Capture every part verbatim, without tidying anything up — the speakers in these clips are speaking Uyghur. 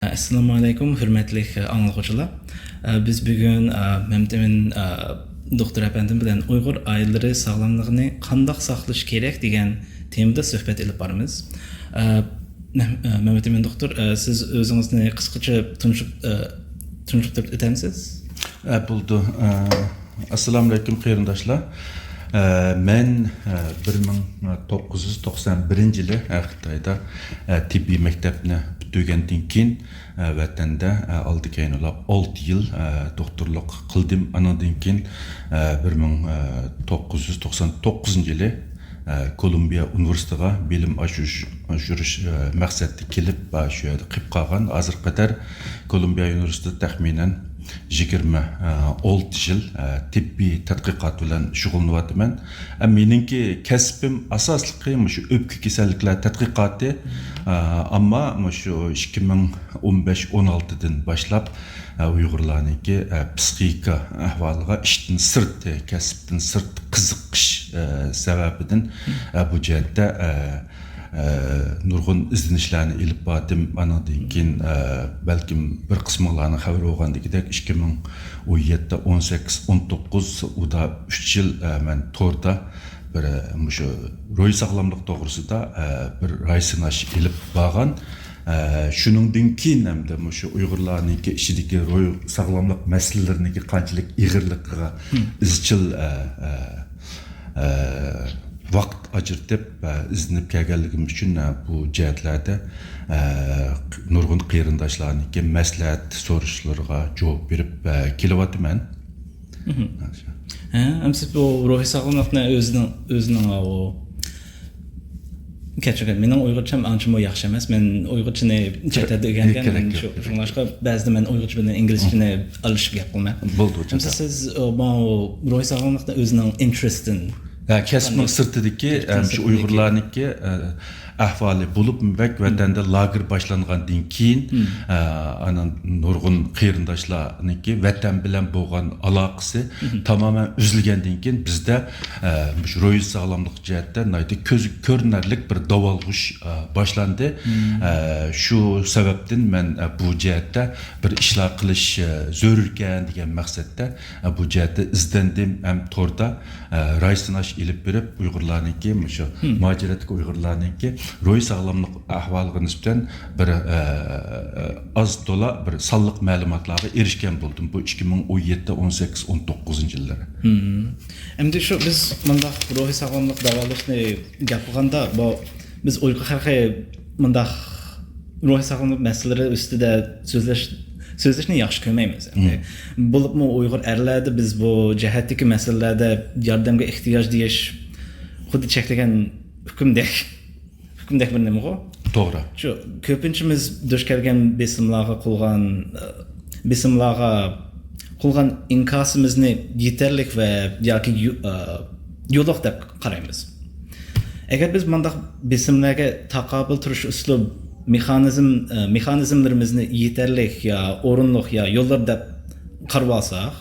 ئەسسالامۇ ئەلەيكۇم، ھۆرمەتلىك ئاڭلىغۇچىلار. بىز بۈگۈن مەمتىمىن دوختۇر ئەپەندىم بىلەن ئۇيغۇر ئائىلىلىرى ساغلاملىقىنى قانداق ساقلىشى كېرەك دېگەن تېمىدا سۆھبەت ئېلىپ بارىمىز. مەمتىمىن دوختۇر، سىز ئۆزىڭىزنى قىسقىچە تونۇشۇپ تونۇشتۇرۇپ ئۆتەمسىز؟ ئە، بولىدۇ. ئە، ئەسسالامۇ ئەلەيكۇم، قېرىنداشلار. ئە، مەن، ئە، بىر مىڭ توققۇز يۈز توقسان بىرىنچى يىلى، ئە، خىتايدا، ئە، تېببىي مەكتەپنى پۈتتۈرگەندىن كېيىن، ئە، ۋەتەندە، ئە، ئالدى كەينىلا ئالتە يىل، ئە، دوختۇرلۇق قىلدىم. ئانىڭدىن كېيىن، ئە، بىر مىڭ توققۇز يۈز توقسان توققۇزىنچى يىلى، ئە، كولومبىيە ئۇنىۋېرسىتېتىغا بىلىم ئاشۇرۇش، ئاشۇرۇش، ئە، مەقسەتتە كېلىپ، ئە، شۇ يەردە قېلىپ قالغان. ھازىرغا قەدەر كولومبىيە ئۇنىۋېرسىتېتى تەخمىنەن يىگىرمە ئالتە يىل، ئە، تېببىي تەتقىقات بىلەن شۇغۇللىنىۋاتىمەن. ئە، مېنىڭكى كەسپىم ئاساسلىقى مۇشۇ ئۆپكە كېسەللىكلەر تەتقىقاتى. ئە، ئەمما مۇشۇ ئىككى مىڭ ئون بەش، ئون ئالتىدىن باشلاپ، ئە، ئۇيغۇرلارنىڭكى، ئە، پسىخىكا ئەھۋالىغا ئىشتىن سىرت، ئە، كەسىپتىن سىرت قىزىقىش، ئە، سەۋەبىدىن، ئە، بۇ جەھەتتە، ئە، ئە، نۇرغۇن ئىزدىنىشلەرنى ئېلىپ باردىم. ئانىڭدىن كېيىن، ئە، بەلكىم بىر قىسمىڭلارنىڭ خەۋىرى بولغاندىكىدەك، ئىككى مىڭ ئون يەتتە، ئون سەككىز، ئون توققۇز، ئۇدا ئۈچ يىل، ئە، مەن توردا بىر، ئە، مۇشۇ روھىي ساغلاملىق توغرىسىدا، ئە، بىر راي سىناش ئېلىپ بارغان. ئە، شۇنىڭدىن كېيىن ھەمدە مۇشۇ ئۇيغۇرلارنىڭكى ئىچىدىكى روھىي ساغلاملىق مەسىلىلىرىنىڭكى قانچىلىك ئېغىرلىقىغا ئىزچىل، ئە، ئە، ئە، ۋاقىت ئاجرىتىپ، ئە، ئىزدىنىپ كەلگەنلىكىم ئۈچۈن، ئە، بۇ جەھەتلەردە، ئە، نۇرغۇن قېرىنداشلارنىڭكى مەسلىھەت سورىشلىرىغا جاۋاب بېرىپ، ئە، كېلىۋاتىمەن. ھە، ئەمسە بۇ روھىي ساغلاملىقنى ئۆزىنىڭ، ئۆزىنىڭ ئاۋۇ، كەچۈرگىن، مېنىڭ ئۇيغۇرچام ئانچىمۇ ياخشى ئەمەس. مەن ئۇيغۇرچىنى چەت ئەلدە ئۆگەنگەن، شۇ-، شۇڭلاشقا بەزىدە مەن ئۇيغۇرچە بىلەن ئىنگلىزچىنى ئالىشىپ گەپ قىلىمەن. بولدى، ئەمسە سىز، ئۇ، بۇ روھىي ساغلاملىقنى ئۆزىنىڭ ئىنتېرېستىن، ھە، كەسپىنىڭ سىرتىدىكى، ئە، مۇشۇ ئۇيغۇرلارنىڭكى، ئە، ئەھۋالى بولۇپمۇ بەك ۋەتەندە لاگېر باشلانغاندىن كېيىن، ئە، ئانا نۇرغۇن قېرىنداشلارنىڭكى ۋەتەن بىلەن بولغان ئالاقىسى تامامەن ئۈزۈلگەندىن كېيىن بىزدە، ئە، مۇشۇ روھىي ساغلاملىق جەھەتتە ناھايىتى كۆزگە كۆرۈنەرلىك بىر داۋالغۇش، ئە، باشلاندى. ئە، شۇ سەۋەبتىن مەن، ئە، بۇ جەھەتتە بىر ئىشلار قىلىش، ئە، زۆرۈركەن دېگەن مەقسەتتە، ئە، بۇ جەھەتتە ئىزدەندىم ھەم توردا، ئە، راي سىناش ئېلىپ بېرىپ، ئۇيغۇرلارنىڭكى مۇشۇ مۇھاجىرەتتىكى ئۇيغۇرلارنىڭكى روھىي ساغلاملىق ئەھۋالىغا نىسبەتەن بىر، ئە، ئاز تولا بىر سانلىق مەلۇماتلارغا ئېرىشكەن بولدۇم. بۇ ئىككى مىڭ ئون يەتتە، ئون سەككىز، ئون توققۇزىنچى يىللىرى. ئەمدى شۇ بىز مۇنداق روھىي ساغلاملىق داۋالاشنى گەپ قىلغاندا، بۇ بىز ئۇيغۇر خەلقى مۇنداق روھىي ساغلاملىق مەسىلىلىرى ئۈستىدە سۆزلەش، سۆزلەشنى ياخشى كۆرمەيمىز. ئەمدى بولۇپمۇ ئۇيغۇر ئەرلەردە بىز بۇ جەھەتتىكى مەسىلىلەردە ياردەمگە ئېھتىياج دېيىش خۇددى چەكلىگەن ھۆكۈمدەك، ھۆكۈمدەك بىر نېمىغۇ؟ توغرا. شۇ كۆپىنچىمىز دۇچ كەلگەن بېسىملارغا قىلغان، بېسىملارغا قىلغان ئىنكاسىمىزنى يېتەرلىك ۋە ياكى يو-، ئە، يولۇق دەپ قارايمىز. ئەگەر بىز مۇنداق بېسىملارغا تاقابىل تۇرۇش ئۇسۇل مېخانىزم، ئە، مېخانىزملىرىمىزنى يېتەرلىك يا ئورۇنلۇق يا يوللار دەپ قارىۋالساق،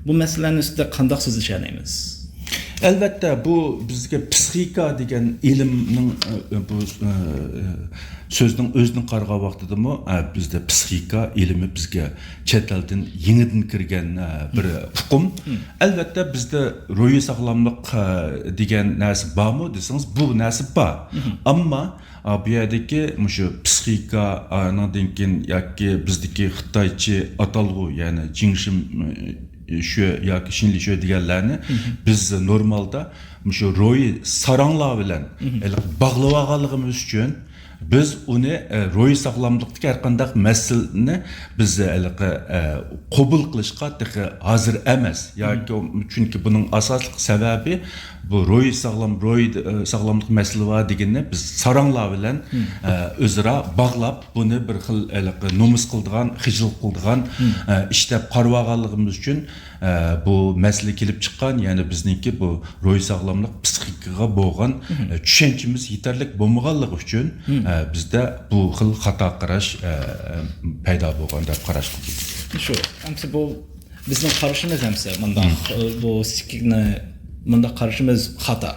بۇ مەسىلىلەرنىڭ ئۈستىدە قانداق سۆزلىشەلەيمىز؟ ئەلۋەتتە، بۇ بىزگە پسىخىكا دېگەن ئىلىمنىڭ، ئە، بۇ، ئە، سۆزنىڭ ئۆزىدىن قارىغان ۋاقتىدىمۇ، ئە، بىزدە پسىخىكا ئىلمى بىزگە چەت ئەلدىن يېڭىدىن كىرگەن، ئە، بىر ئۇقۇم. ئەلۋەتتە، بىزدە روھىي ساغلاملىق، ئە، دېگەن نەرسە بارمۇ دېسىڭىز، بۇ نەرسە بار. ئەمما، ئا، بۇ يەردىكى مۇشۇ پسىخىكا، ئانىڭدىن كېيىن ياكى بىزدىكى خىتايچە ئاتالغۇ، يەنى جىڭشىم، ئە، شۆ ياكى شىنلى شۆ دېگەنلەرنى بىز نورمالدا مۇشۇ روھىي ساراڭلار بىلەن ھېلىقى باغلىۋالغانلىقىمىز ئۈچۈن بىز ئۇنى، ئە، روھىي ساغلاملىقتىكى ھەر قانداق مەسىلىنى بىز ھېلىقى، ئە، قوبۇل قىلىشقا تېخى ھازىر ئەمەس. ياكى، چۈنكى بۇنىڭ ئاساسلىق سەۋەبى بۇ روھىي ساغلام، روھىي، ئە، ساغلاملىق مەسىلە بار دېگىنىنى بىز ساراڭلار بىلەن، ئە، ئۆزئارا باغلاپ، بۇنى بىر خىل ھېلىقى نومۇس قىلىدىغان، خىجىل قىلىدىغان، ئە، ئىش دەپ قارىۋالغانلىقىمىز ئۈچۈن، ئە، بۇ مەسىلە كېلىپ چىققان، يەنى بىزنىڭكى بۇ روھىي ساغلاملىق، پسىخىكىغا بولغان، ئە، چۈشەنچىمىز يېتەرلىك بولمىغانلىقى ئۈچۈن، ئە، بىزدە بۇ خىل خاتا قاراش، ئە، پەيدا بولغان دەپ قاراشقا بولىدۇ. شۇ، ئەمسە بۇ بىزنىڭ قارىشىمىز ئەمسە مۇنداق، ئە، بۇ پسىخىكىنى مۇنداق قارىشىمىز خاتا.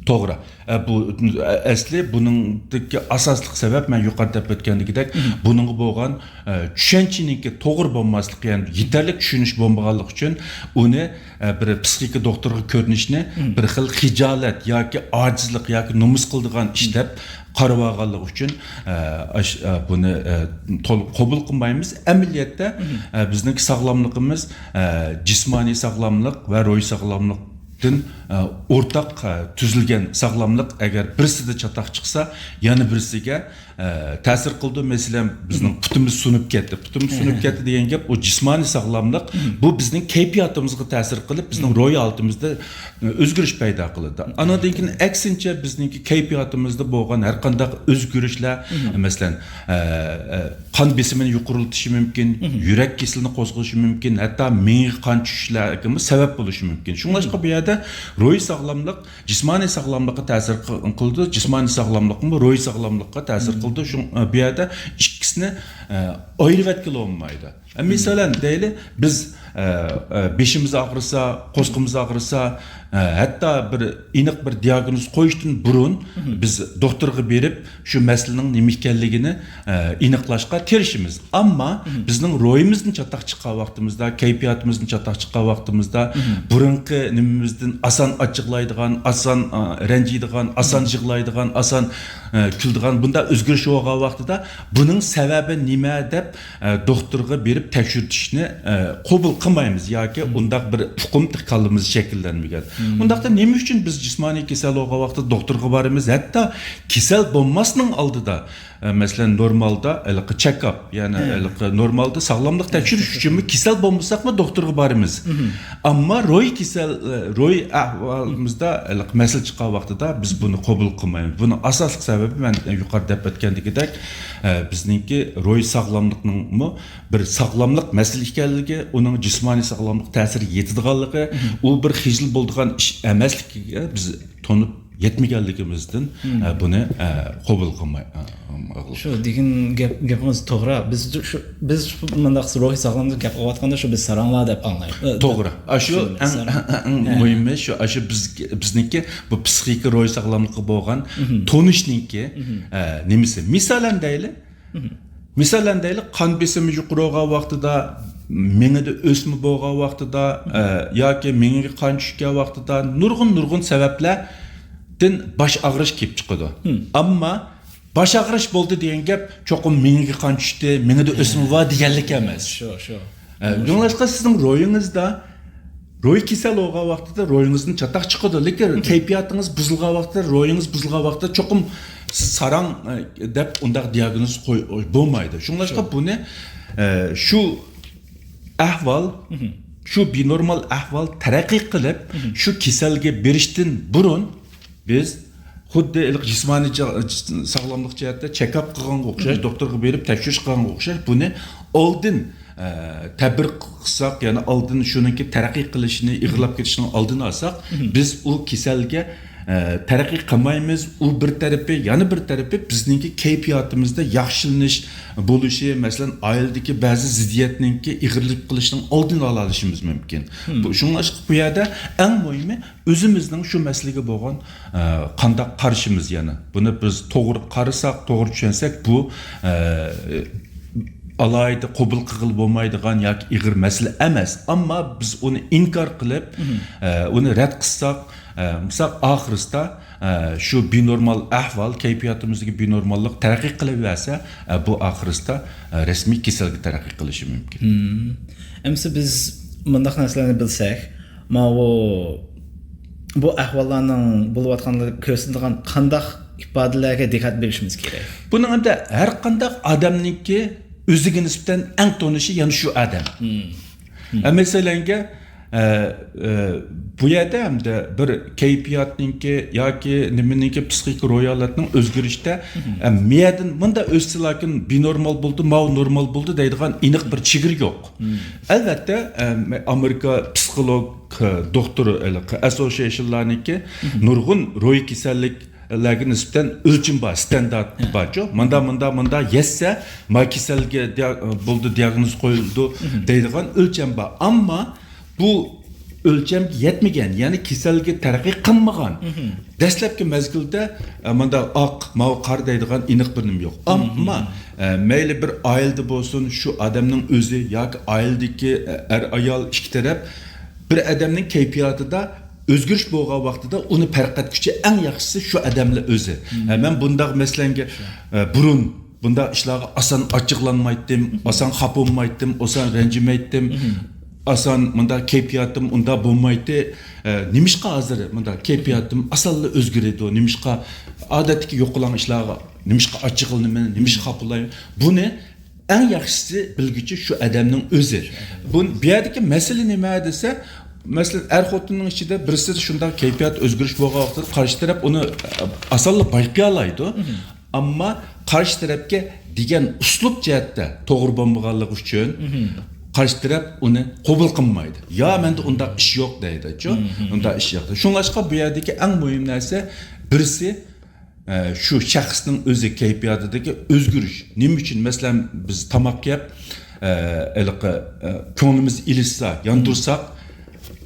توغرا. ئە، بۇ، ئە، ئەسلى بۇنىڭدىكى ئاساسلىق سەۋەب، مەن يۇقىرىدا دەپ ئۆتكەندىكىدەك، بۇنىڭغا بولغان، ئە، چۈشەنچىنىڭكى توغرا بولماسلىقى، يەنى يېتەرلىك چۈشىنىش بولمىغانلىقى ئۈچۈن ئۇنى، ئە، بىر پسىخىكا دوختۇرغا كۆرۈنۈشنى بىر خىل خىجالەت ياكى ئاجىزلىق ياكى نومۇس قىلىدىغان ئىش دەپ قارىۋالغانلىقى ئۈچۈن، ئە، ئاش-، ئە، بۇنى، ئە، تولۇق قوبۇل قىلمايمىز. ئەمەلىيەتتە، ئە، بىزنىڭكى ساغلاملىقىمىز، ئە، جىسمانىي ساغلاملىق ۋە روھىي ساغلاملىق دىن، ئە، ئورتاق، ئە، تۈزۈلگەن ساغلاملىق ئەگەر بىرسىدە چاتاق چىقسا، يەنە بىرسىگە، ئە، تەسىر قىلىدۇ. مەسىلەن، بىزنىڭ پۇتىمىز سۇنۇپ كەتتى. پۇتىمىز سۇنۇپ كەتتى دېگەن گەپ، ئۇ جىسمانىي ساغلاملىق، بۇ بىزنىڭ كەيپىياتىمىزغا تەسىر قىلىپ، بىزنىڭ روھىي ھالىتىمىزدە، ئە، ئۆزگىرىش پەيدا قىلىدۇ. ئانىڭدىن كېيىن، ئەكسىنچە، بىزنىڭكى كەيپىياتىمىزدا بولغان ھەر قانداق ئۆزگىرىشلەر، مەسىلەن، ئە، ئە، قان بېسىمىنى يۇقىرىلىتىشى مۇمكىن، يۈرەك كېسىلىنى قوزغىشى مۇمكىن، ھەتتا مېڭىگە قان چۈشۈشلەرگىمۇ سەۋەب بولۇشى مۇمكىن. شۇڭلاشقا بۇ يەردە روھىي ساغلاملىق، جىسمانىي ساغلاملىققا تەسىر قىل-، قىلىدۇ، جىسمانىي ساغلاملىقمۇ روھىي ساغلاملىققا تەسىر قىلىدۇ. شۇڭ-، بۇ يەردە ئىككىسىنى، ئە، ئايرىۋەتكىلى بولمايدۇ. ئە، مىسالەن دەيلى، بىز، ئە، ئە، بېشىمىز ئاغرىسا، قورسىقىمىز ئاغرىسا، ئە، ھەتتا بىر ئېنىق بىر دىياگنوز قويۇشتىن بۇرۇن بىز دوختۇرغا بېرىپ، شۇ مەسىلىنىڭ نېمە ئىكەنلىكىنى، ئە، ئېنىقلاشقا تىرىشىمىز. ئەمما بىزنىڭ روھىمىزدىن چاتاق چىققان ۋاقتىمىزدا، كەيپىياتىمىزدىن چاتاق چىققان ۋاقتىمىزدا، بۇرۇنقى نېمىمىزدىن ئاسان ئاچچىقلايدىغان، ئاسان، ئە، رەنجىيدىغان، ئاسان يىغلايدىغان، ئاسان، ئە، كۈلىدىغان بۇنداق ئۆزگىرىش بولغان ۋاقتىدا، بۇنىڭ سەۋەبى نېمە دەپ، ئە، دوختۇرغا بېرىپ تەكشۈرتۈشنى، ئە، قوبۇل قىلمايمىز ياكى ئۇنداق بىر ئۇقۇم كاللىمىزدا شەكىللەنمىگەن. ئۇنداقتا نېمە ئۈچۈن بىز جىسمانىي كېسەل بولغان ۋاقىتتا دوختۇرغا بارىمىز؟ ھەتتا كېسەل بولماسنىڭ ئالدىدا، ئە، مەسىلەن، نورمالدا ھېلىقى چېكاپ، يەنى ھېلىقى نورمالدا ساغلاملىق تەكشۈرۈش ئۈچۈنمۇ كېسەل بولمىساقمۇ دوختۇرغا بارىمىز. ئەمما روھىي كېسەل، ئە، روھىي ئەھۋالىمىزدا ھېلىقى مەسىلە چىققان ۋاقتىدا بىز بۇنى قوبۇل قىلمايمىز. بۇنىڭ ئاساسلىق سەۋەبى مەن يۇقىرىدا دەپ ئۆتكەندىكىدەك، ئە، بىزنىڭكى روھىي ساغلاملىقنىڭمۇ بىر ساغلاملىق مەسىلە ئىكەنلىكى، ئۇنىڭ جىسمانىي ساغلاملىق تەسىرى يېتىدىغانلىقى، ئۇ بىر خىجىل بولىدىغان ئىش ئەمەسلىكىگە بىز تونۇپ يەتمىگەنلىكىمىزدىن، ئە، بۇنى، ئە، قوبۇل قىلماي، ئە، ئاغلىق. شۇ دېگەن گەپ، گېپىڭىز توغرا. بىز شۇ، بىز شۇ مۇنداق روھىي ساغلاملىق گەپ قىلىۋاتقاندا شۇ بىز ساراڭلار دەپ ئاڭلايمىز. ئە، توغرا. ئە، شۇ شۇ ئەڭ، ساراڭ. ئەڭ، ئەڭ ھە. مۇھىمى شۇ، ئە، شۇ بىز، بىزنىڭكى بۇ پسىخىكا روھىي ساغلاملىققا بولغان تونۇشنىڭكى، ئە، نېمىسى. مىسالەن دەيلى، مىسالەن دەيلى، قان بېسىمى يۇقىرى بولغان ۋاقتىدا، مېڭىدە ئۆسمە بولغان ۋاقتىدا، ئە، ياكى مېڭىگە قان چۈشكەن ۋاقتىدا نۇرغۇن، نۇرغۇن سەۋەبلەردىن باش ئاغرىش كېلىپ چىقىدۇ. ئەمما باش ئاغرىش بولدى دېگەن گەپ چوقۇم مېڭىگە قان چۈشتى، مېڭىدە ئۆسمە بار دېگەنلىك ئەمەس. شۇ، شۇ. ئە، شۇڭلاشقا سىزنىڭ روھىڭىزدا روھىي كېسەل بولغان ۋاقتىدا روھىڭىزدىن چاتاق چىقىدۇ، لېكىن كەيپىياتىڭىز بۇزۇلغان ۋاقتىدا، روھىڭىز بۇزۇلغان ۋاقتىدا چوقۇم ساراڭ، ئە، دەپ ئۇنداق دىياگنوز قوي-، بولمايدۇ. شۇڭلاشقا بۇنى، ئە، شۇ ئەھۋال، شۇ بىنورمال ئەھۋال تەرەققىي قىلىپ، شۇ كېسەلگە بېرىشتىن بۇرۇن بىز خۇددى ھېلىقى جىسمانىي جا-، ساغلاملىق جەھەتتە چېكاپ قىلغانغا ئوخشاش، دوختۇرغا بېرىپ تەكشۈرۈش قىلغانغا ئوخشاش، بۇنى ئالدىن، ئە، تەدبىر قىلساق، يەنى ئالدىن شۇنىڭكى تەرەققىي قىلىشىنى، ئېغىرلاپ كېتىشىنىڭ ئالدىنى ئالساق، بىز ئۇ كېسەلگە، ئە، تەرەققىي قىلمايمىز. ئۇ بىر تەرىپى، يەنە بىر تەرىپى بىزنىڭكى كەيپىياتىمىزدا ياخشىلىنىش بولۇشى، مەسىلەن، ئائىلىدىكى بەزى زىددىيەتنىڭكى ئېغىرلىق قىلىشىنىڭ ئالدىنى ئالالىشىمىز مۇمكىن. بۇ، شۇڭلاشقا بۇ يەردە ئەڭ مۇھىمى ئۆزىمىزنىڭ شۇ مەسىلىگە بولغان، ئە، قانداق قارىشىمىز يەنە. بۇنى بىز توغرا قارىساق، توغرا چۈشەنسەك، بۇ، ئە، ئالاھىدە قوبۇل قىلغىلى بولمايدىغان ياكى ئېغىر مەسىلە ئەمەس. ئەمما بىز ئۇنى ئىنكار قىلىپ، ئە، ئۇنى رەت قىلساق، ئە، مىسال، ئاخىرسىدا، ئە، شۇ بىنورمال ئەھۋال، كەيپىياتىمىزدىكى بىنورماللىق تەرەققىي قىلىۋەرسە، ئە، بۇ ئاخىرسىدا، ئە، رەسمىي كېسەلگە تەرەققىي قىلىشى مۇمكىن. ئەمسە بىز مۇنداق نەرسىلەرنى بىلسەك، ماۋۇ، بۇ ئەھۋاللارنىڭ بولۇۋاتقانلىقى كۆرسىتىدىغان قانداق ئىپادىلەرگە دىققەت بېرىشىمىز كېرەك؟ بۇنىڭ ئەمدى ھەر قانداق ئادەمنىڭكى ئۆزىگە نىسبەتەن ئەڭ تونۇشى يەنە شۇ ئادەم. ئە، مەسىلەنگە، ئە، ئە، بۇ يەردە ئەمدى بىر كەيپىياتنىڭكى ياكى نېمىنىڭكى پسىخىك روھىي ھالەتنىڭ ئۆزگىرىشتە، ئە، مىيەدىن مۇندا ئۆسسىلاكىن بىنورمال بولدى، ماۋۇ نورمال بولدى دەيدىغان ئېنىق بىر چېگرا يوق. ئەلۋەتتە، ئەم، ئامېرىكا پسىخولوگ، ئە، دوختۇر، ھېلىقى ئەسوسىيېشنلارنىڭكى نۇرغۇن روھىي كېسەللىكلەرگە نىسبەتەن ئۆلچىمى بار، ستاندارت بارچۇ. ماندا، ماندا، ماندا يەتسە، ما كېسەلگە دىيا-، بولدى، دىياگنوز قويۇلدى دەيدىغان ئۆلچەم بار. ئەمما بۇ ئۆلچەمگە يەتمىگەن، يەنى كېسەلگە تەرەققىي قىلمىغان دەسلەپكى مەزگىلدە، ئە، مۇنداق ئاق، ماۋۇ، قارا دەيدىغان ئېنىق بىر نېمە يوق. ئەمما، ئە، مەيلى بىر ئائىلىدە بولسۇن، شۇ ئادەمنىڭ ئۆزى ياكى ئائىلىدىكى، ئە، ئەر-ئايال ئىككى تەرەپ بىر ئادەمنىڭ كەيپىياتىدا ئۆزگىرىش بولغان ۋاقتىدا ئۇنى پەرق ئەتكۈچى ئەڭ ياخشىسى شۇ ئادەملا ئۆزى. ھە، مەن بۇنداق مەسىلەنگە، ئە، بۇرۇن بۇنداق ئىشلارغا ئاسان ئاچچىقلانمايتتىم، ئاسان خاپا بولمايتتىم، ئاسان رەنجىمەيتتىم، ئاسان مۇنداق كەيپىياتىم ئۇنداق بولمايتتى. ئە، نېمىشقا ھازىر مۇنداق كەيپىياتىم ئاسانلا ئۆزگىرىدۇ؟ نېمىشقا ئادەتتىكى يوقىلىغان ئىشلارغا نېمىشقا ئاچچىقلىنىمەن؟ نېمىشقا خاپىلايمەن؟ بۇنى ئەڭ ياخشىسى بىلگۈچى شۇ ئادەمنىڭ ئۆزى. بۇ، بۇ يەردىكى مەسىلە نېمە دېسە، مەسىلەن، ئەر خوتۇننىڭ ئىچىدە بىرسىدە شۇنداق كەيپىيات ئۆزگىرىش بولغان ۋاقتىدا قارشى تەرەپ ئۇنى، ئە، ئاسانلا بايقىيالايدۇ. ئەمما قارشى تەرەپكە دېگەن ئۇسلۇب جەھەتتە توغرا بولمىغانلىقى ئۈچۈن قارشى تەرەپ ئۇنى قوبۇل قىلمايدۇ. يا مەندە ئۇنداق ئىش يوق دەيدىچۇ. ئۇنداق ئىش يوق. شۇڭلاشقا بۇ يەردىكى ئەڭ مۇھىم نەرسە بىرسى، ئە، شۇ شەخسنىڭ ئۆزى كەيپىياتىدىكى ئۆزگىرىش. نېمە ئۈچۈن؟ مەسىلەن، بىز تاماق يەپ، ئە، ھېلىقى، ئە، كۆڭلىمىز ئېلىشسا، ياندۇرساق،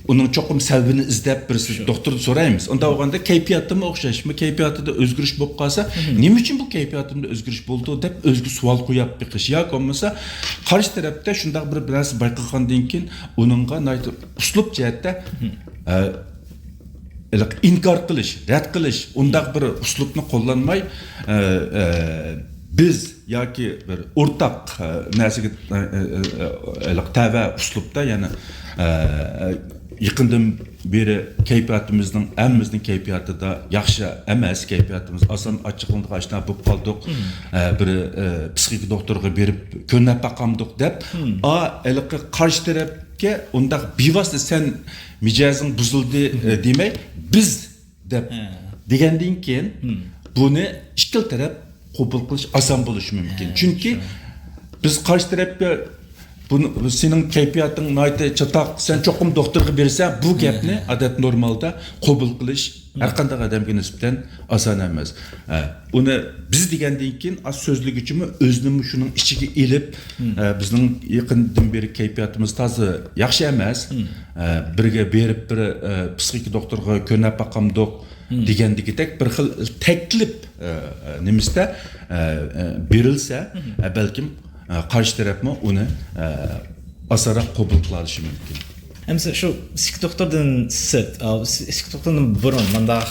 ئۇنىڭ چوقۇم سەۋەبىنى ئىزدەپ بىرسى دوختۇردىن سورايمىز. ئۇنداق بولغاندا كەيپىياتىمۇ ئوخشاش. كەيپىياتىدا ئۆزگىرىش بولۇپ قالسا، نېمە ئۈچۈن بۇ كەيپىياتىمدا ئۆزگىرىش بولدى دەپ ئۆزىگە سوئال قويۇپ بېقىش. ياكى بولمىسا قارشى تەرەپتە شۇنداق بىر نەرسە بايقىغاندىن كېيىن ئۇنىڭغا ناھايىتى ئۇسلۇب جەھەتتە، ئە، ھېلىقى ئىنكار قىلىش، رەت قىلىش، ئۇنداق بىر ئۇسلۇبنى قوللانماي، ئە، ئە، بىز ياكى بىر ئورتاق، ئە، نەرسىگە، ئە، ئە، ئە، ھېلىقى تەۋە ئۇسلۇبتا، يەنى، ئە، يېقىندىن بېرى كەيپىياتىمىزنىڭ، ھەممىمىزنىڭ كەيپىياتىدا ياخشى ئەمەس، كەيپىياتىمىز ئاسان ئاچچىقلىنىدىغان ئاشۇنداق بولۇپ قالدۇق، ئە، بىر، ئە، پسىخىك دوختۇرغا بېرىپ كۆرۈنۈپ باقامدۇق دەپ، ئا، ھېلىقى قارشى تەرەپكە ئۇنداق بىۋاسىتە سەن مىجەزىڭ بۇزۇلدى، ئە، دېمەي، بىز دەپ دېگەندىن كېيىن بۇنى ئىككىلا تەرەپ قوبۇل قىلىش ئاسان بولۇشى مۇمكىن. چۈنكى بىز قارشى تەرەپكە بۇنى، سېنىڭ كەيپىياتىڭ ناھايىتى چاتاق، سەن چوقۇم دوختۇرغا بېرىسەن، بۇ گەپنى ئادەتتە نورمالدا قوبۇل قىلىش ھەر قانداق ئادەمگە نىسبەتەن ئاسان ئەمەس. ھە، ئۇنى بىز دېگەندىن كېيىن ئاز سۆزلىگۈچىمۇ ئۆزىنىمۇ شۇنىڭ ئىچىگە ئېلىپ، ھە، بىزنىڭ يېقىندىن بېرى كەيپىياتىمىز تازا ياخشى ئەمەس. ھە، بىرگە بېرىپ بىر، ئە، پسىخىك دوختۇرغا كۆرۈنۈپ باقامدۇق دېگەندىكىدەك بىر خىل تەكلىپ، ئە، ئە، نېمىسىدە، ئە، ئە، بېرىلسە، ئە، بەلكىم، ئە، قارشى تەرەپمۇ ئۇنى، ئە، ئاسانراق قوبۇل قىلالىشى مۇمكىن. ئەمسە شۇ پسىخىك دوختۇردىن سىرت، ئا، پسىخىك دوختۇردىن بۇرۇن مانداق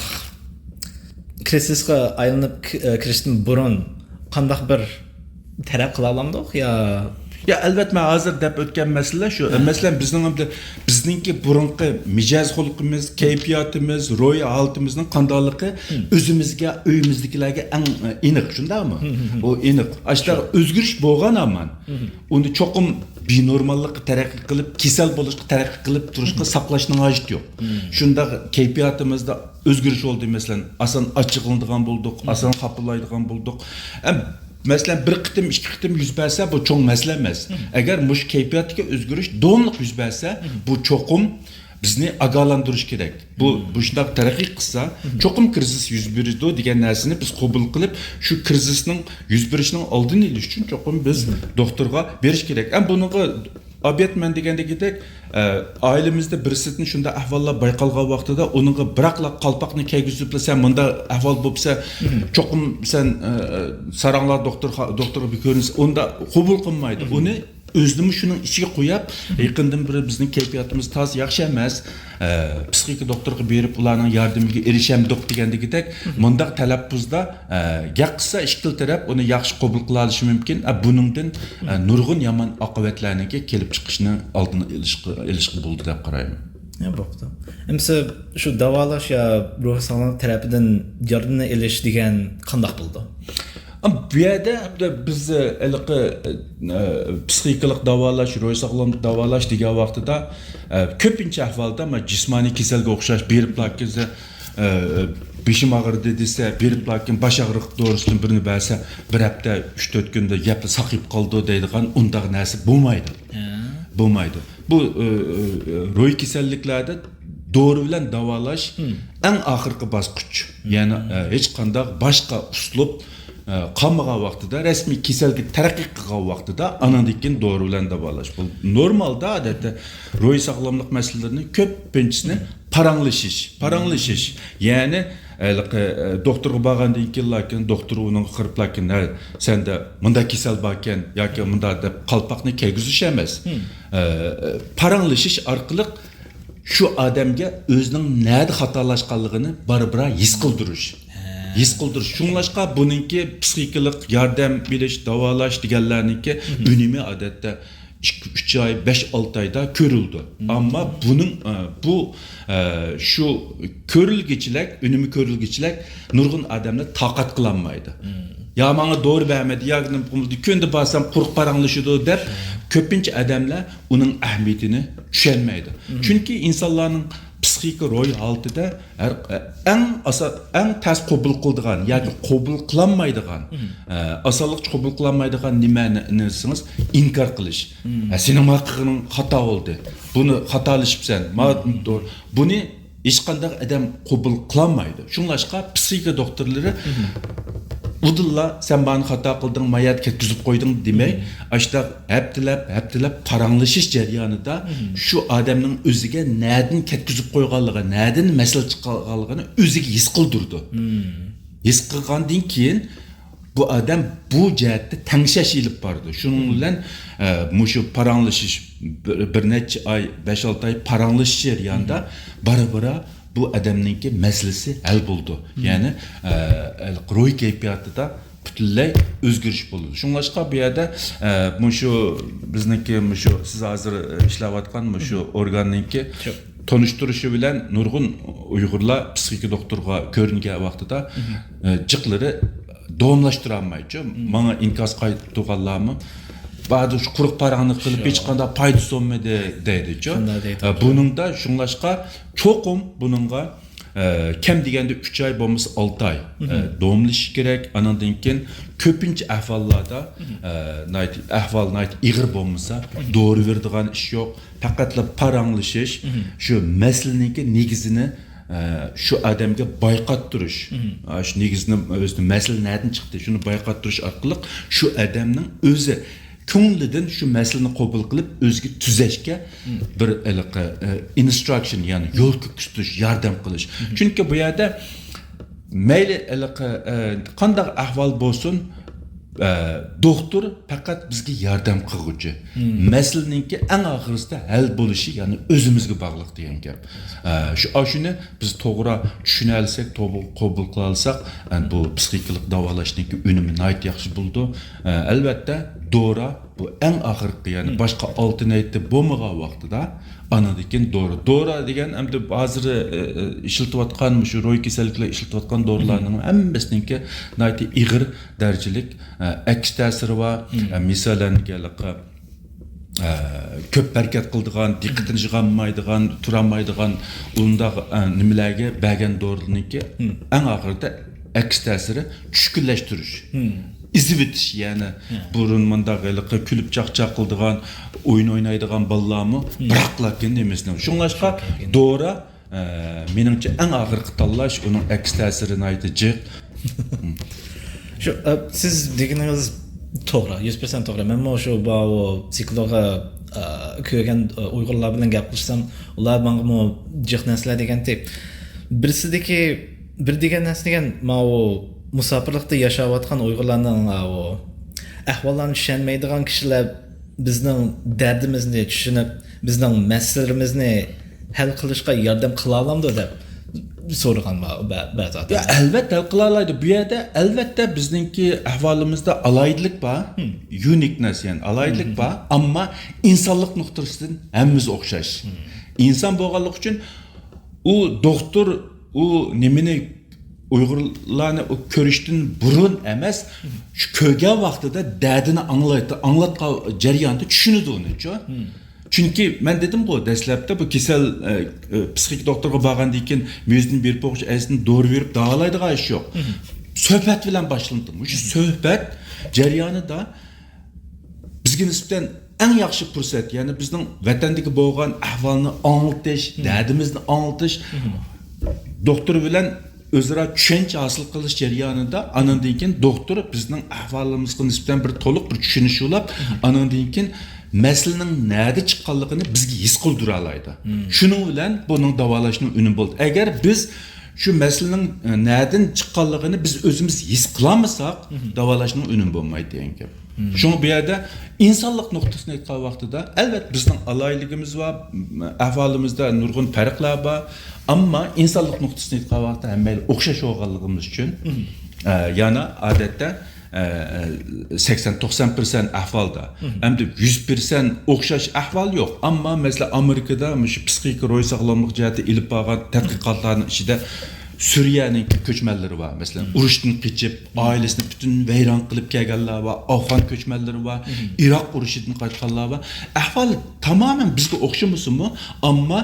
كرىزىسقا ئايلىنىپ ك-، ئە، كىرىشتىن بۇرۇن قانداق بىر تەلەپ قىلالامدۇق يا؟ يا، ئەلۋەتتە، مەن ھازىر دەپ ئۆتكەن مەسىلە شۇ. ھە. مەسىلەن، بىزنىڭ ئەمدى، بىزنىڭكى بۇرۇنقى مىجەز خۇلقىمىز، كەيپىياتىمىز، روھىي ھالىتىمىزنىڭ قانداقلىقى ئۆزىمىزگە، ئۆيىمىزدىكىلەرگە ئەڭ، ئە، ئېنىق، شۇنداقمۇ؟ ئۇ ئېنىق. ئاشۇنداق ئۆزگىرىش بولغان ھامان. ئۇنى چوقۇم بىنورماللىققا تەرەققىي قىلىپ، كېسەل بولۇشقا تەرەققىي قىلىپ تۇرۇشقا ساقلاشنىڭ ھاجىتى يوق. شۇنداق كەيپىياتىمىزدا ئۆزگىرىش بولدى، مەسىلەن، ئاسان ئاچچىقلىنىدىغان بولدۇق، ئاسان خاپىلايدىغان بولدۇق. ئەم، مەسىلەن، بىر قېتىم، ئىككى قېتىم يۈز بەرسە، بۇ چوڭ مەسىلە ئەمەس. ئەگەر مۇشۇ كەيپىياتتىكى ئۆزگىرىش داۋاملىق يۈز بەرسە، بۇ چوقۇم بىزنى ئاگاھلاندۇرۇش كېرەك. بۇ، بۇ شۇنداق تەرەققىي قىلسا، چوقۇم كىرىزىس يۈز بېرىدۇ دېگەن نەرسىنى بىز قوبۇل قىلىپ، شۇ كىرىزىسنىڭ يۈز بېرىشىنىڭ ئالدىنى ئېلىش ئۈچۈن چوقۇم بىز دوختۇرغا بېرىش كېرەك. ئەم، بۇنىڭغا ئابىيەت مەن دېگەندىكىدەك، ئە، ئائىلىمىزدە بىرسىدىن شۇنداق ئەھۋاللار بايقالغان ۋاقتىدا ئۇنىڭغا بىراقلا قالپاقنى كىيگۈزۈپلا، سەن مۇنداق ئەھۋال بوپسەن، چوقۇم سەن، ئە، ساراڭلار دوختۇر، دوختۇرغا بىر كۆرۈنسە، ئۇنداق قوبۇل قىلمايدۇ. ئۇنى ئۆزىنىمۇ شۇنىڭ ئىچىگە قويۇپ، يېقىندىن بېرى بىزنىڭ كەيپىياتىمىز تازا ياخشى ئەمەس. ئە، پسىخىكا دوختۇرغا بېرىپ، ئۇلارنىڭ ياردىمىگە ئېرىشەمدۇق دېگەندىكىدەك، مۇنداق تەلەپپۇزدا، ئە، گەپ قىلسا ئىككىلا تەرەپ ئۇنى ياخشى قوبۇل قىلالىشى مۇمكىن. ئە، بۇنىڭدىن، ئە، نۇرغۇن يامان ئاقىۋەتلەرنىڭكى كېلىپ چىقىشىنىڭ ئالدىنى ئېلىشقا، ئېلىشقا بولىدۇ دەپ قارايمەن. يا، بوپتۇ. ئەمسە شۇ داۋالاش يا روھىي ساغلاملىق تەرەپىدىن ياردىمىنى ئېلىش دېگەن قانداق بولىدۇ؟ ئەم، بۇ يەردە ئەمدى بىز، ئە، ھېلىقى، ئە، پسىخىكىلىق داۋالاش، روھىي ساغلاملىق داۋالاش دېگەن ۋاقتىدا، ئە، كۆپىنچە ئەھۋالدا، مانا، جىسمانىي كېسەلگە ئوخشاش بېرىپلا كېزە، ئە، بېشىم ئاغرىدى دېسە، بېرىپلا كېيىن باش ئاغرىق دورىسىدىن بىرنى بەرسە، بىر ھەپتە، ئۈچ تۆت كۈندە يەپلا ساقىيىپ قالىدۇ دەيدىغان ئۇنداق نەرسە بولمايدۇ. ھە. بولمايدۇ. بۇ، ئە، ئە، روھىي كېسەللىكلەردە دورا بىلەن داۋالاش ئەڭ ئاخىرقى باسقۇچ. يەنى، ئە، ھېچقانداق باشقا ئۇسلۇب، ئە، قالمىغان ۋاقتىدا، رەسمىي كېسەلگە تەرەققىي قىلغان ۋاقتىدا، ئاناندىن كېيىن دورا بىلەن داۋالاش. بۇ نورمالدا، ئادەتتە، روھىي ساغلاملىق مەسىلىلىرىنى كۆپىنچىسىنى پاراڭلىشىش، پاراڭلىشىش. يەنى، ھېلىقى، ئە، دوختۇرغا بارغاندىن كېيىن، لېكىن دوختۇر ئۇنىڭغا قاراپ، لېكىن، ھە، سەندە مۇنداق كېسەل باركەن ياكى مۇنداق دەپ قالپاقنى كىيگۈزۈش ئەمەس. ئە، پاراڭلىشىش ئارقىلىق شۇ ئادەمگە ئۆزىنىڭ نەدە خاتالاشقانلىقىنى بارا-بارا ھېس قىلدۇرۇش. ھېس قىلدۇرۇش. شۇڭلاشقا بۇنىڭكى پسىخىكىلىق ياردەم بېرىش، داۋالاش دېگەنلەرنىڭكى ئۈنۈمى، ئادەتتە، ئىككى، ئۈچ ئاي، بەش، ئالتە ئايدا كۆرۈلىدۇ. ئەمما بۇنىڭ، ئە، بۇ، ئە، شۇ كۆرۈلگۈچىلىك، ئۈنۈمى كۆرۈلگۈچىلىك نۇرغۇن ئادەملەر تاقەت قىلالمايدۇ. يا ماڭا دورا بەرمىدى، يا نېمە قىلمىدى، كۈندە بارسام قۇرۇق پاراڭلىشىدۇ دەپ، كۆپىنچە ئادەملەر ئۇنىڭ ئەھمىيىتىنى چۈشەنمەيدۇ. چۈنكى ئىنسانلارنىڭ پسىخىكا روھىي ھالىتىدە ھەر، ئەڭ ئاسا-، ئەڭ تەس قوبۇل قىلىدىغان ياكى قوبۇل قىلالمايدىغان، ئە، ئاسانلىقچە قوبۇل قىلالمايدىغان نېمە دېسىڭىز، ئىنكار قىلىش. ھە، سېنىڭ ما قىلغىنىڭ خاتا بولدى. بۇنى خاتالىشىپسەن. ما، بۇنى ھېچقانداق ئادەم قوبۇل قىلالمايدۇ. شۇڭلاشقا پسىخىكا دوختۇرلىرى ئۇدۇللا سەن مانى خاتا قىلدىڭ، ما يەردە كەتكۈزۈپ قويدۇڭ دېمەي، ئاشۇنداق ھەپتىلەپ، ھەپتىلەپ پاراڭلىشىش جەريانىدا شۇ ئادەمنىڭ ئۆزىگە نەدىن كەتكۈزۈپ قويغانلىقى، نەدىن مەسىلە چىقارغانلىقىنى ئۆزىگە ھېس قىلدۇرىدۇ. ھېس قىلغاندىن كېيىن بۇ ئادەم بۇ جەھەتتە تەڭشەش ئېلىپ بارىدۇ. شۇنىڭ بىلەن، ئە، مۇشۇ پاراڭلىشىش، بىر، بىر نەچچە ئاي، بەش-ئالتە ئاي پاراڭلىشىش جەريانىدا بارا-بارا بۇ ئادەمنىڭكى مەسىلىسى ھەل بولىدۇ. يەنى، ئە، روھىي كەيپىياتىدا پۈتۈنلەي ئۆزگىرىش بولىدۇ. شۇڭلاشقا بۇ يەردە، ئە، مۇشۇ بىزنىڭكى مۇشۇ سىز ھازىر، ئە، ئىشلەۋاتقان مۇشۇ ئورگاننىڭكى تونۇشتۇرۇشى بىلەن نۇرغۇن ئۇيغۇرلار پسىخىكا دوختۇرغا كۆرۈنگەن ۋاقتىدا، ئە، جىقلىرى داۋاملاشتۇرالمايچۇ. ماڭا ئىنكاس قايتۇرغانلارمۇ، بارىدۇ، شۇ قۇرۇق پاراڭنى قىلىپ، ھېچقانداق پايدىسى بولمىدى دەيدىچۇ. ئە، بۇنىڭدا شۇڭلاشقا چوقۇم بۇنىڭغا، ئە، كەم دېگەندە ئۈچ ئاي بولمىسا ئالتە ئاي، ئە، داۋاملىشىش كېرەك. ئانىڭدىن كېيىن كۆپىنچە ئەھۋاللاردا، ئە، ناھايىتى، ئەھۋال ناھايىتى ئېغىر بولمىسا، دورا بېرىدىغان ئىش يوق. پەقەتلا پاراڭلىشىش، شۇ مەسىلىنىڭكى نېگىزىنى، ئە، شۇ ئادەمگە بايقاتتۇرۇش. ئە، شۇ نېگىزنى، ئۆزىنى، مەسىلە نەدىن چىقتى، شۇنى بايقاتتۇرۇش ئارقىلىق شۇ ئادەمنىڭ ئۆزى كۆڭلىدىن شۇ مەسىلىنى قوبۇل قىلىپ، ئۆزىگە تۈزەشكە بىر ھېلىقى، ئە، ئىنستراكشن، يەنى يول كۆرسىتىش، ياردەم قىلىش. چۈنكى بۇ يەردە مەيلى ھېلىقى، ئە، قانداق ئەھۋال بولسۇن، ئە، دوختۇر پەقەت بىزگە ياردەم قىلغۇچى. مەسىلىنىڭكى ئەڭ ئاخىرىسىدا ھەل بولۇشى، يەنى ئۆزىمىزگە باغلىق دېگەن گەپ. ئە، شۇ، ئاشۇنى بىز توغرا چۈشىنەلىسەك، توغرا قوبۇل قىلالىساق، ئە، بۇ پسىخىكىلىق داۋالاشنىڭكى ئۈنۈمى ناھايىتى ياخشى بولىدۇ. ئە، ئەلۋەتتە، دورا بۇ ئەڭ ئاخىرقى، يەنى باشقا ئالتېرناتىپ بولمىغان ۋاقتىدا، ئانىڭدىن كېيىن دورا. دورا دېگەن ئەمدى ھازىر، ئە، ئە، ئىشلىتىۋاتقان، مۇشۇ روھىي كېسەللىكلەر ئىشلىتىۋاتقان دورىلارنىڭ ھەممىسىنىڭكى ناھايىتى ئېغىر دەرىجىلىك، ئە، ئەكس تەسىرى بار. ئە، مىسالەن، ھېلىقى، ئە، كۆپ ھەرىكەت قىلىدىغان، دىققىتىنى يىغالمايدىغان، تۇرالمايدىغان، ئۇنداق، ئە، نېمىلەرگە بەرگەن دورىنىڭكى ئەڭ ئاخىرىدا ئەكس تەسىرى چۈشكۈنلەشتۈرۈش. ئېزىۋېتىش، يەنى بۇرۇن مۇنداق ھېلىقى كۈلۈپ چاقچاق قىلىدىغان، ئويۇن ئوينايدىغان بالىلارمۇ بىراقلا كېيىن نېمىسىنى. شۇڭلاشقا دورا، ئە، مېنىڭچە ئەڭ ئاخىرقى تاللاش، ئۇنىڭ ئەكس تەسىرى ناھايىتى جىق. شۇ، ئە، سىز دېگىنىڭىز توغرا، يۈز پىرسەنت توغرا. مەنمۇ شۇ باۋۇ سىكلوغا، ئە، كۆرگەن، ئە، ئۇيغۇرلار بىلەن گەپ قىلسام، ئۇلار ماڭىمۇ جىق نەرسىلەر دېگەنتى. بىرسىدىكى، بىر دېگەن نەرسە دېگەن، ماۋۇ مۇساپىرلىقتا ياشاۋاتقان ئۇيغۇرلارنىڭ، ئاۋۇ ئەھۋاللارنى چۈشەنمەيدىغان كىشىلەر بىزنىڭ دەردىمىزنى چۈشىنىپ، بىزنىڭ مەسىلىلىرىمىزنى ھەل قىلىشقا ياردەم قىلالامدۇ دەپ سورىغان بە-، بە-، بەزى يا، ئادەملەر. ئەلۋەتتە، ھەل قىلالايدۇ. بۇ يەردە، ئەلۋەتتە، بىزنىڭكى ئەھۋالىمىزدا ئالاھىدىلىك بار، يۇنىكنېس، يەنى ئالاھىدىلىك بار، ئەمما ئىنسانلىق نۇقتىسىدىن ھەممىمىز ئوخشاش. ئىنسان بولغانلىقى ئۈچۈن ئۇ دوختۇر، ئۇ نېمىنى، ئۇيغۇرلارنى ئۇ كۆرۈشتىن بۇرۇن ئەمەس، شۇ كۆرگەن ۋاقتىدا دەردىنى ئاڭلايتتى، ئاڭلاتقان جەرياندا چۈشىنىدۇ ئۇنىچۇ. چۈنكى مەن دېدىمغۇ، دەسلەپتە بۇ كېسەل، ئە، ئە، پسىخىك دوختۇرغا بارغاندىن كېيىن مۈزدىن بېرىپ بوغۇش ئەسلىدىن دورا بېرىپ داۋالايدىغان ئىش يوق. سۆھبەت بىلەن باشلىنىدۇ. مۇشۇ سۆھبەت جەريانىدا بىزگە نىسبەتەن ئەڭ ياخشى پۇرسەت، يەنى بىزنىڭ ۋەتەندىكى بولغان ئەھۋالنى ئاڭلىتىش، دەردىمىزنى ئاڭلىتىش، دوختۇر بىلەن ئۆزئارا چۈشەنچە ھاسىل قىلىش جەريانىدا، ئانىڭدىن كېيىن دوختۇر بىزنىڭ ئەھۋالىمىزغا نىسبەتەن بىر تولۇق بىر چۈشىنىش يوللاپ، ئانىڭدىن كېيىن مەسىلىنىڭ نەدە چىققانلىقىنى بىزگە ھېس قىلدۇرالايدۇ. شۇنىڭ بىلەن بۇنىڭ داۋالاشنىڭ ئۈنۈمى بولىدۇ. ئەگەر بىز شۇ مەسىلىنىڭ، ئە، نەدىن چىققانلىقىنى بىز ئۆزىمىز ھېس قىلالمىساق، داۋالاشنىڭ ئۈنۈمى بولمايدۇ دېگەن گەپ. شۇڭا بۇ يەردە ئىنسانلىق نۇقتىسىدىن ئېيتقان ۋاقتىدا، ئەلۋەتتە، بىزنىڭ ئالاھىدىلىكىمىز بار، ئەھۋالىمىزدا نۇرغۇن پەرقلەر بار. ئەمما ئىنسانلىق نۇقتىسىدىن ئېيتقان ۋاقتىدا ھەممەيلەن ئوخشاش بولغانلىقىمىز ئۈچۈن، ئە، يەنى ئادەتتە، ئە، سەكسەن توقسان پىرسەنت ئەھۋالدا، ئەمدى يۈز پىرسەنت ئوخشاش ئەھۋال يوق. ئەمما، مەسىلەن، ئامېرىكىدا مۇشۇ پسىخىكا روھىي ساغلاملىق جەھەتتە ئېلىپ بارغان تەتقىقاتلارنىڭ ئىچىدە سۈرىيەنىڭكى كۆچمەنلىرى بار. مەسىلەن، ئۇرۇشتىن قېچىپ، ئائىلىسىنى پۈتۈن ۋەيران قىلىپ كەلگەنلەر بار، ئافغان كۆچمەنلىرى بار، ئىراق ئۇرۇشىدىن قايتقانلار بار. ئەھۋالى تامامەن بىزگە ئوخشىمىسىمۇ، ئەمما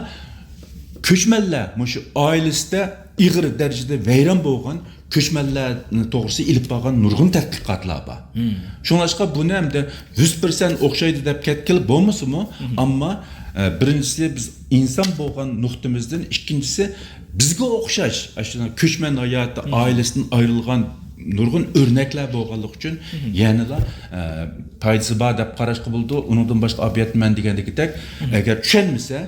كۆچمەنلەر مۇشۇ ئائىلىسىدە ئېغىر دەرىجىدە ۋەيران بولغان كۆچمەنلەر توغرىسىدا ئېلىپ بارغان نۇرغۇن تەتقىقاتلار بار. شۇڭلاشقا بۇنى ئەمدى يۈز پىرسەنت ئوخشايدۇ دەپ كەتكىلى بولمىسىمۇ، ئەمما، ئە، بىرىنچىسى، بىز ئىنسان بولغان نۇقتىمىزدىن، ئىككىنچىسى، بىزگە ئوخشاش، ئاشۇ كۆچمەن ھاياتى، ئائىلىسىدىن ئايرىلغان نۇرغۇن ئۆرنەكلەر بولغانلىقى ئۈچۈن، يەنىلا، ئە، پايدىسى بار دەپ قاراشقا بولىدۇ. ئۇنىڭدىن باشقا، ئاپىيەت مەن دېگەندىكىدەك، ئەگەر چۈشەنمىسە،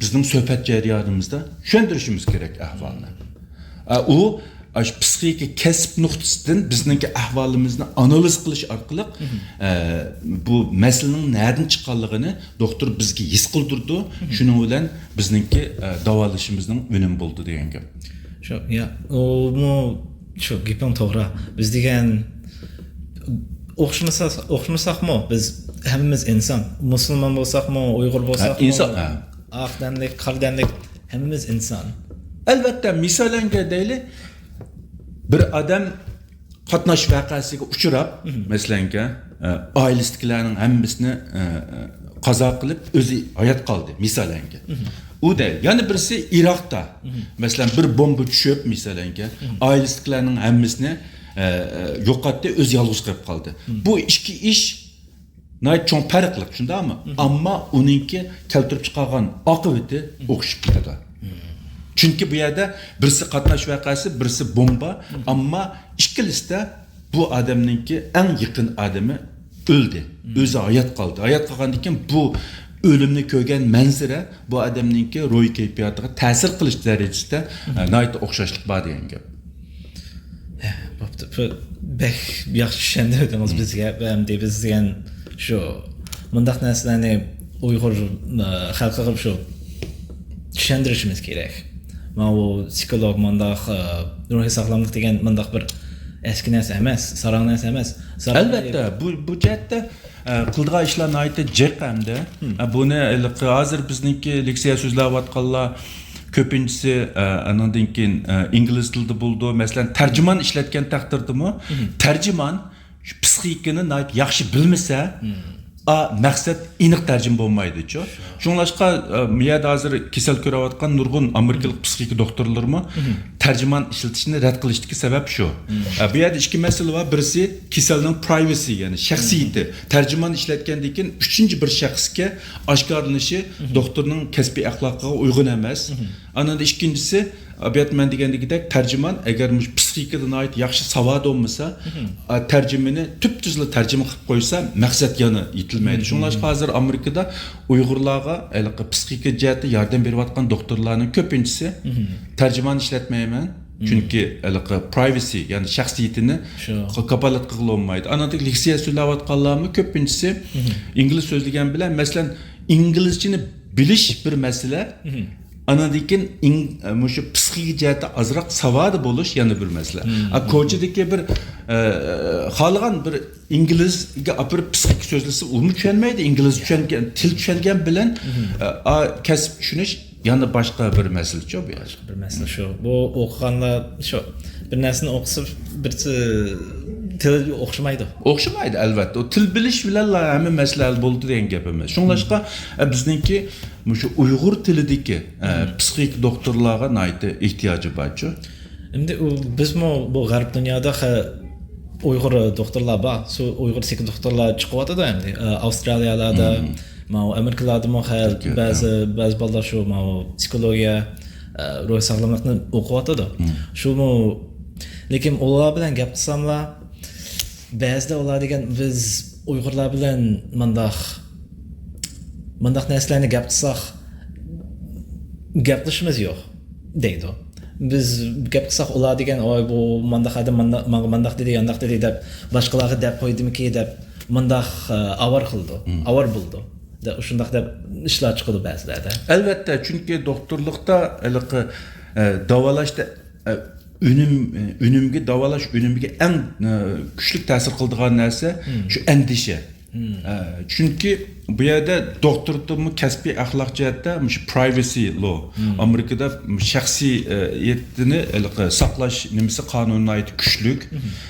بىزنىڭ سۆھبەت جەريانىمىزدا چۈشەندۈرۈشىمىز كېرەك ئەھۋالنى. ئە، ئۇ ئاشۇ پسىخىكا كەسىپ نۇقتىسىدىن بىزنىڭكى ئەھۋالىمىزنى ئانالىز قىلىش ئارقىلىق، ئە، بۇ مەسىلىنىڭ نەدىن چىققانلىقىنى دوختۇر بىزگە ھېس قىلدۇرىدۇ. شۇنىڭ بىلەن بىزنىڭكى، ئە، داۋالىشىمىزنىڭ ئۈنۈمى بولىدۇ دېگەن گەپ. شۇ، يا، ئۇمۇ شۇ گېپىڭ توغرا. بىز دېگەن ئوخشىمىسا، ئوخشىمىساقمۇ، بىز ھەممىمىز ئىنسان. مۇسۇلمان بولساقمۇ، ئۇيغۇر بولساقمۇ، ئىنسان، ھە. ئاق تەنلىك، قارا تەنلىك، ھەممىمىز ئىنسان. ئەلۋەتتە، مىسالەنگە دەيلى، بىر ئادەم قاتناش ۋەقەسىگە ئۇچراپ، مەسىلەنگە، ئە، ئائىلىسىدىكىلەرنىڭ ھەممىسىنى، ئە، ئە، قازا قىلىپ، ئۆزى ھايات قالدى، مىسالەنگە. ئۇ دەيلى. يەنە بىرسى ئىراقتا، مەسىلەن، بىر بومبا چۈشۈپ، مىسالەنگە، ئائىلىسىدىكىلەرنىڭ ھەممىسىنى، ئە، ئە، يوقاتتى، ئۆزى يالغۇز قېلىپ قالدى. بۇ ئىككى ئىش ناھايىتى چوڭ پەرقلىق، شۇنداقمۇ؟ ئەمما ئۇنىڭكى كەلتۈرۈپ چىقارغان ئاقىۋىتى ئوخشىشىپ كېتىدۇ. چۈنكى بۇ يەردە بىرسى قاتناش ۋەقەسى، بىرسى بومبا، ئەمما ئىككىلىسىدە بۇ ئادەمنىڭكى ئەڭ يېقىن ئادىمى ئۆلدى. ئۆزى ھايات قالدى. ھايات قالغاندىن كېيىن بۇ ئۆلۈمنى كۆرگەن مەنزىرە بۇ ئادەمنىڭكى روھىي كەيپىياتىغا تەسىر قىلىش دەرىجىسىدە، ئە، ناھايىتى ئوخشاشلىق بار دېگەن گەپ. بوپتۇ. بۇ بەك ياخشى چۈشەندۈردىڭىز بىزگە. ئەمدى بىز دېگەن شۇ مۇنداق نەرسىلەرنى ئۇيغۇر، ئە، خەلقىگە شۇ چۈشەندۈرۈشىمىز كېرەك. ماۋۇ پسىخولوگ مۇنداق، ئە، روھىي ساغلاملىق دېگەن مۇنداق بىر ئەسكى نەرسە ئەمەس، ساراڭ نەرسە ئەمەس. ساراڭ ئەلۋەتتە، بۇ، بۇ جەھەتتە، ئە، قىلىدىغان ئىشلار ناھايىتى جىق ئەمدى. ئە، بۇنى ھېلىقى ھازىر بىزنىڭكى لېكسىيە سۆزلەۋاتقانلار كۆپىنچىسى، ئە، ئانىڭدىن كېيىن، ئە، ئىنگلىز تىلىدا بولىدۇ. مەسىلەن، تەرجىمان ئىشلەتكەن تەقدىردىمۇ، تەرجىمان شۇ پسىخىكىنى ناھايىتى ياخشى بىلمىسە، ئا، مەقسەت ئېنىق تەرجىمە بولمايدۇچۇ. شۇڭلاشقا، ئە، بۇ يەردە ھازىر كېسەل كۆرۈۋاتقان نۇرغۇن ئامېرىكىلىق پسىخىك دوختۇرلىرىمۇ تەرجىمان ئىشلىتىشنى رەت قىلىشتىكى سەۋەب شۇ. ئە، بۇ يەردە ئىككى مەسىلە بار. بىرسى، كېسەلنىڭ پرايۋىسى، يەنى شەخسىيىتى. تەرجىمان ئىشلەتكەندىن كېيىن ئۈچىنچى بىر شەخسكە ئاشكارىلىنىشى دوختۇرنىڭ كەسپىي ئەخلاقىغا ئۇيغۇن ئەمەس. ئانىڭدا ئىككىنچىسى، ئابىيەت مەن دېگەندىكىدەك، تەرجىمان ئەگەر مۇشۇ پسىخىكىدا ناھايىتى ياخشى ساۋادى بولمىسا، ئا، تەرجىمىنى تۈپتۈزلا تەرجىمە قىلىپ قويسا، مەقسەت يەنە يېتىلمەيدۇ. شۇڭلاشقا ھازىر ئامېرىكىدا ئۇيغۇرلارغا ھېلىقى پسىخىكا جەھەتتە ياردەم بېرىۋاتقان دوختۇرلارنىڭ كۆپىنچىسى تەرجىمان ئىشلەتمەيمەن. چۈنكى ھېلىقى پرايۋىسى، يەنى شەخسىيىتىنى شۇ. ق-، كاپالەت قىلغىلى بولمايدۇ. ئانىڭدىن لېكسىيە سۆزلەۋاتقانلارمۇ كۆپىنچىسى ئىنگلىز سۆزلىگەن بىلەن، مەسىلەن، ئىنگلىزچىنى بىلىش بىر مەسىلە. ئانىڭدىن كېيىن ئىن-، مۇشۇ پسىخىكا جەھەتتە ئازراق ساۋادى بولۇش يەنە بىر مەسىلە. ئا، كوچىدىكى بىر، ئە، خالىغان بىر ئىنگلىزگە ئاپىرىپ پسىخىكا سۆزلىسە، ئۇمۇ چۈشەنمەيدۇ. ئىنگلىز چۈشەنگەن، تىل چۈشەنگەن بىلەن، ئە، ئا، كەسىپ چۈشىنىش يەنە باشقا بىر مەسىلىچۇ بۇ يەر. بىر مەسىلە شۇ. بۇ ئوقۇغانلار شۇ. بىر نەرسىنى ئوقۇسا، بىر تىل ئوخشىمايدۇ. ئوخشىمايدۇ، ئەلۋەتتە. ئۇ تىل بىلىش بىلەنلا ھەممە مەسىلە ھەل بولىدۇ دېگەن گەپ ئەمەس. شۇڭلاشقا، ئە، بىزنىڭكى مۇشۇ ئۇيغۇر تىلىدىكى، ئە، پسىخىك دوختۇرلارغا ناھايىتى ئېھتىياجى بارچۇ. ئەمدى ئۇ، بىزمۇ بۇ غەرب دۇنيادا خە-، ئۇيغۇر دوختۇرلار بار. شۇ ئۇيغۇر پسىخىك دوختۇرلار چىقىۋاتىدۇ ئەمدى. ئە، ئاۋسترالىيالاردا، ماۋۇ ئامېرىكىلاردىمۇ خە-، تۈركىيەدە. بەزى، بەزى بالىلار شۇ ماۋۇ پسىخولوگىيە، ئە، روھىي ساغلاملىقنى ئوقۇۋاتىدۇ. شۇمۇ، لېكىن ئۇلار بىلەن گەپ قىلساملا، بەزىدە ئۇلار دېگەن، بىز ئۇيغۇرلار بىلەن مانداق، مانداق نەرسىلەرنى گەپ قىلساق، گەپلىشىمىز يوق، دەيدۇ. بىز گەپ قىلساق، ئۇلار دېگەن، ۋاي، بۇ مانداق ئادەم مانداق، ماڭا مانداق دېدى، يانداق دېدى دەپ، باشقىلارغا دەپ قويدىمىكى دەپ، مانداق، ئە، ئاۋار قىلىدۇ، ئاۋار بولىدۇ. دە-، شۇنداق دەپ ئىشلار چىقىدۇ بەزىلەردە. ئەلۋەتتە، چۈنكى دوختۇرلۇقتا ھېلىقى، ئە، داۋالاشتا، ئە، ئۈنۈم، ئۈنۈمگە، داۋالاش ئۈنۈمىگە ئەڭ، ئە، كۈچلۈك تەسىر قىلىدىغان نەرسە شۇ ئەندىشە. ئە، چۈنكى بۇ يەردە دوختۇردىمۇ كەسپىي ئەخلاق جەھەتتە مۇشۇ privacy law، ئامېرىكىدا شەخسىيەتنى ھېلىقى ساقلاش نېمىسى، قانۇنى ناھايىتى كۈچلۈك.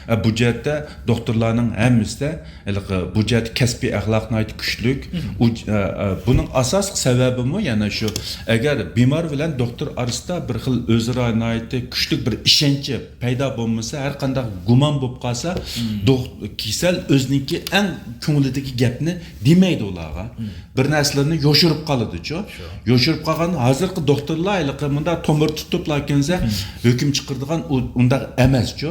ئە، بۇ جەھەتتە دوختۇرلارنىڭ ھەممىسىدە ھېلىقى بۇ جەھەتتە كەسپىي ئەخلاق ناھايىتى كۈچلۈك. ئۇ، ئە، ئە، بۇنىڭ ئاساسلىق سەۋەبىمۇ يەنە شۇ، ئەگەر بىمار بىلەن دوختۇر ئارىسىدا بىر خىل ئۆزئارا ناھايىتى كۈچلۈك بىر ئىشەنچ پەيدا بولمىسا، ھەر قانداق گۇمان بولۇپ قالسا، دوخ-، كېسەل ئۆزىنىڭكى ئەڭ كۆڭلىدىكى گەپنى دېمەيدۇ ئۇلارغا. بىر نەرسىلەرنى يوشۇرۇپ قالىدۇچۇ. يوشۇرۇپ قالغان ھازىرقى دوختۇرلار ھېلىقى مۇنداق تومۇر تۇتۇپلا كەلسە، ھۆكۈم چىقىرىدىغان ئۇ-، ئۇنداق ئەمەسچۇ.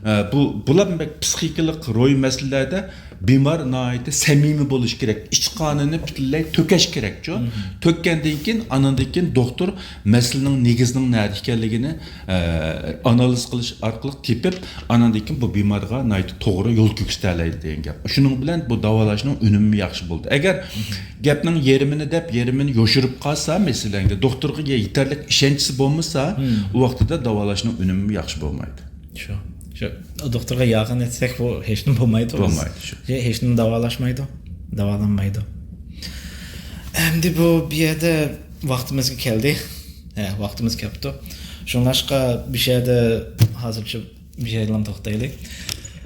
ئە، بۇ، بۇلار بەك پسىخىكىلىق روھىي مەسىلىلەردە بىمار ناھايىتى سەمىمىي بولۇش كېرەك. ئىچ قانىنى پۈتۈنلەي تۆكەش كېرەكچۇ. تۆككەندىن كېيىن، ئانىڭدىن كېيىن دوختۇر مەسىلىنىڭ نېگىزىنىڭ نەدە ئىكەنلىكىنى، ئە، ئانالىز قىلىش ئارقىلىق تېپىپ، ئانىڭدىن كېيىن بۇ بىمارغا ناھايىتى توغرا يول كۆرسىتەلەيدۇ دېگەن گەپ. شۇنىڭ بىلەن بۇ داۋالاشنىڭ ئۈنۈمى ياخشى بولىدۇ. ئەگەر گەپنىڭ يېرىمىنى دەپ، يېرىمىنى يوشۇرۇپ قالسا، مەسىلەن، دوختۇرغا يېتەرلىك ئىشەنچىسى بولمىسا، ئۇ ۋاقتىدا داۋالاشنىڭ ئۈنۈمى ياخشى بولمايدۇ. شۇ، شۇ دوختۇرغا يالغان ئېيتساق، بۇ ھېچنېمە بولمايدۇ. بولمايدۇ، شۇ. ھېچنېمە داۋالاشمايدۇ، داۋالانمايدۇ. ئەمدى بۇ، بۇ يەردە ۋاقتىمىزغا كەلدى. ھە، ۋاقتىمىز كەپتۇ. شۇڭلاشقا بۇ يەردە ھازىرچە بۇ يەردىلا توختايلى.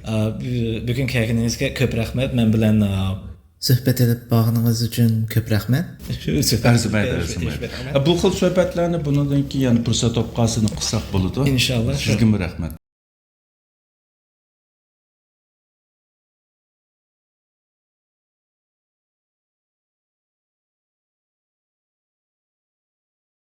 ئا، بۈ-، بۈگۈن كەلگىنىڭىزگە كۆپ رەھمەت. مەن بىلەن، ئا، سۆھبەت ئېلىپ بارغىنىڭىز ئۈچۈن كۆپ رەھمەت. ئەرزىمەيدۇ، ئەرزىمەيدۇ. بۇ خىل سۆھبەتلەرنى بۇنىڭدىن كېيىن يەنە پۇرسەت تاپقانسېرى قىلساق بولىدۇ. ئىنشاللا. سىزگىمۇ رەھمەت.